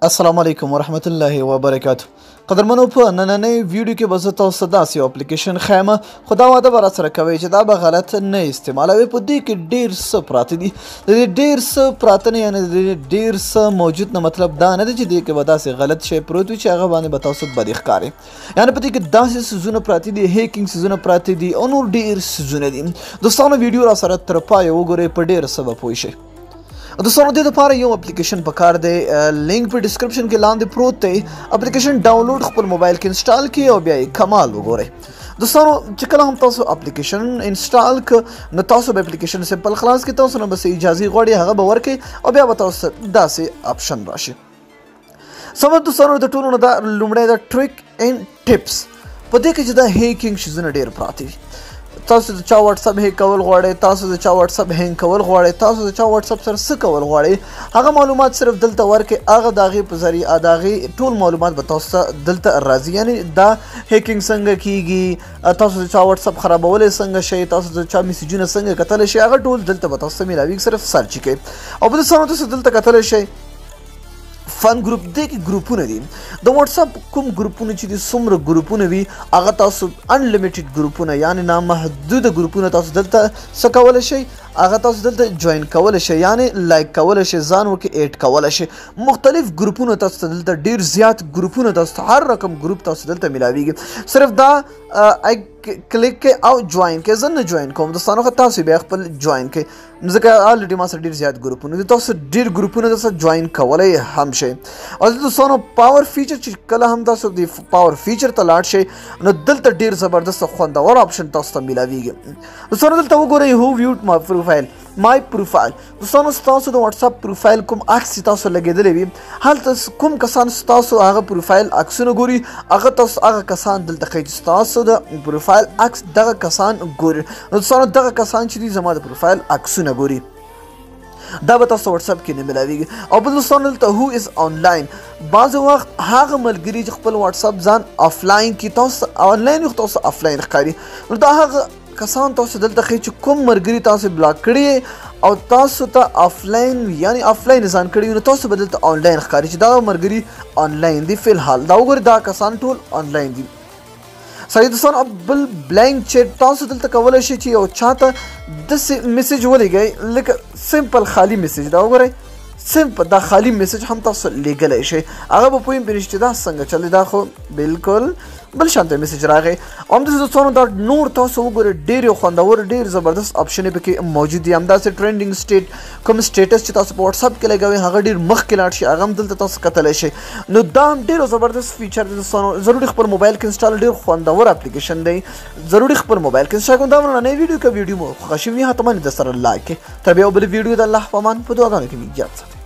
السلام علیکم ورحمت الله وبرکاته. قدرمنو په نننۍ ویډیو کې به زه تاسو ته داسې یو اپلیکیشن ښیم، خو دا وعده به راسره کوئ چې دا به غلط نه استعمالوئ. په دې کې ډېر څه پراته دي. د دې ډېر څه پراته نه، یعنې د دې ډېر څه موجود نه مطلب دا نه دی چې دې کې به داسې غلط شی پروت وي چې هغه باندې به تاسو بدې ښکارئ. یعنې په دې کې داسې څیزونه پراته دي، hacking څیزونه پراته دي او نور ډېر څیزونه دي. دوستانو ویډیو راسره تر پایه وګورئ، په ډېر څه به پوه شئ. دوستانو دې لپاره یو اپلیکیشن پکار دی، لینک په description کې لاندې پروت دی. اپلیکیشن download خپل موبایل کې install کړئ او بیا یې کمال وګورئ. دوستانو چې کله هم تاسو اپلیکیشن install ک، نو تاسو به اپلیکیشن simple خلاص کړئ، تاسو نه به څه اجازې غواړي هغه به ورکړئ او بیا به تاسو داسې option راشي. سمه دوستانو د ټولو نه دا لومړی دا trick and tips، په دې کې چې دا hacking شیزونه ډېر پراته دي. تاسو د چا واتساپ hack کول غواړئ، تاسو د چا واتساپ hang کول غواړئ، تاسو د چا واتساپ سره څه کول غواړئ، هغه معلومات صرف دلته ورکړئ. هغه د هغې په ذریعه د هغې ټول معلومات به تاسو ته دلته راځي. یعنې دا hacking څنګه کیږي، تاسو د چا واتساپ خرابولی څنګه شئ، تاسو د چا میسجونه څنګه کتلی شئ، هغه ټول دلته به تاسو ته میلاویږي. صرف search کړئ او بل څه تاسو دلته کتلی شئ. fun group، دې کې ګروپونه دي. د واتساپ کوم ګروپونه چې دي، څومره ګروپونه وي هغه تاسو unlimited ګروپونه، یعنې نامحدوده ګروپونه تاسو دلته څه کولی شئ، هغه تاسو دلته join کولی شئ، یعنې like کولی شئ، ځان ورکې add کولی شئ. مختلف ګروپونه تاسو ته دلته ډېر زیات ګروپونه تاسو ته هر رقم ګروپ تاسو دلته میلاویږي. صرف دا کلیک کړئ او join کړئ. زه نه join کوم دوستانو، خو تاسو بیا خپل join کړئ، ځکه already ما سره ډېر زیات ګروپونه دي. تاسو ډېر ګروپونه تاسو join کولی هم شئ. او دوستانو power feature، چې کله هم تاسو د power feature ته لاړ شئ، نو دلته ډېر زبردست خوندور option تاسو ته میلاویږي. دوستانو دلته وګورئ، who viewed my profile، my profile. دوستانو ستاسو د واتساپ پروفایل کوم عکس چې تاسو لګېدلی وي، هلته کوم کسان ستاسو هغه پروفایل عکسونه ګوري، هغه تاسو هغه کسان دلته ښیي چې ستاسو د پروفایل عکس دغه کسان ګوري. نو دوستانو دغه کسان چې دي زما د پروفایل عکسونه ګوري، دا به تاسو واتساپ کې نه ملاویږي. او بل دوستانو دلته who is online، بعضې وخت هغه ملګري چې خپل واتساپ ځان افلاین کړي، تاسو آنلاین وي خو تاسو افلاین ښکاري، نو دا هغه کسان تاسو دلته ښیي چې کوم ملګري تاسو block کړي او تاسو ته افلاین وي، یعنې افلاین ځان کړي، نو تاسو به دلته آنلاین ښکاري چې دا ملګري آنلاین دي. فی الحال دا وګورئ، دا کسان ټول آنلاین دي. صحیح دوستانو، بل blank chat، تاسو دلته کولی شئ چې یو چاته داسې message ولیږئ لکه simple خالي message. دا وګورئ، simple دا خالي message هم تاسو لیږلی شئ، هغه به پوه پرې چې دا څنګه چلی، دا خو بالکل بل شانته message راغی. او همداسې دوستانو دا نور تاسو وګورئ، ډېر یو خوندور ډېر زبردست option پکې موجود دي. همداسې trending state، کوم status چې تاسو په واتساپ کې لګوئ هغه ډېر مخکې لاړ شي، هغه هم دلته تاسو کتلی شئ. نو دا هم ډېر زبردست feature دی دوستانو، ضروري خپل موبایل کې install، ډېر خوندور اپلیکیشن دی، ضروري خپل موبایل کې install کړئ. دا نننۍ ویډیو که ویډیو مو خوښه شوې وي، حتما یې در سره like کړئ. تر بیا بلې ویډیو د الله په امان، په دعاګانو کې مې یاد ساتئ.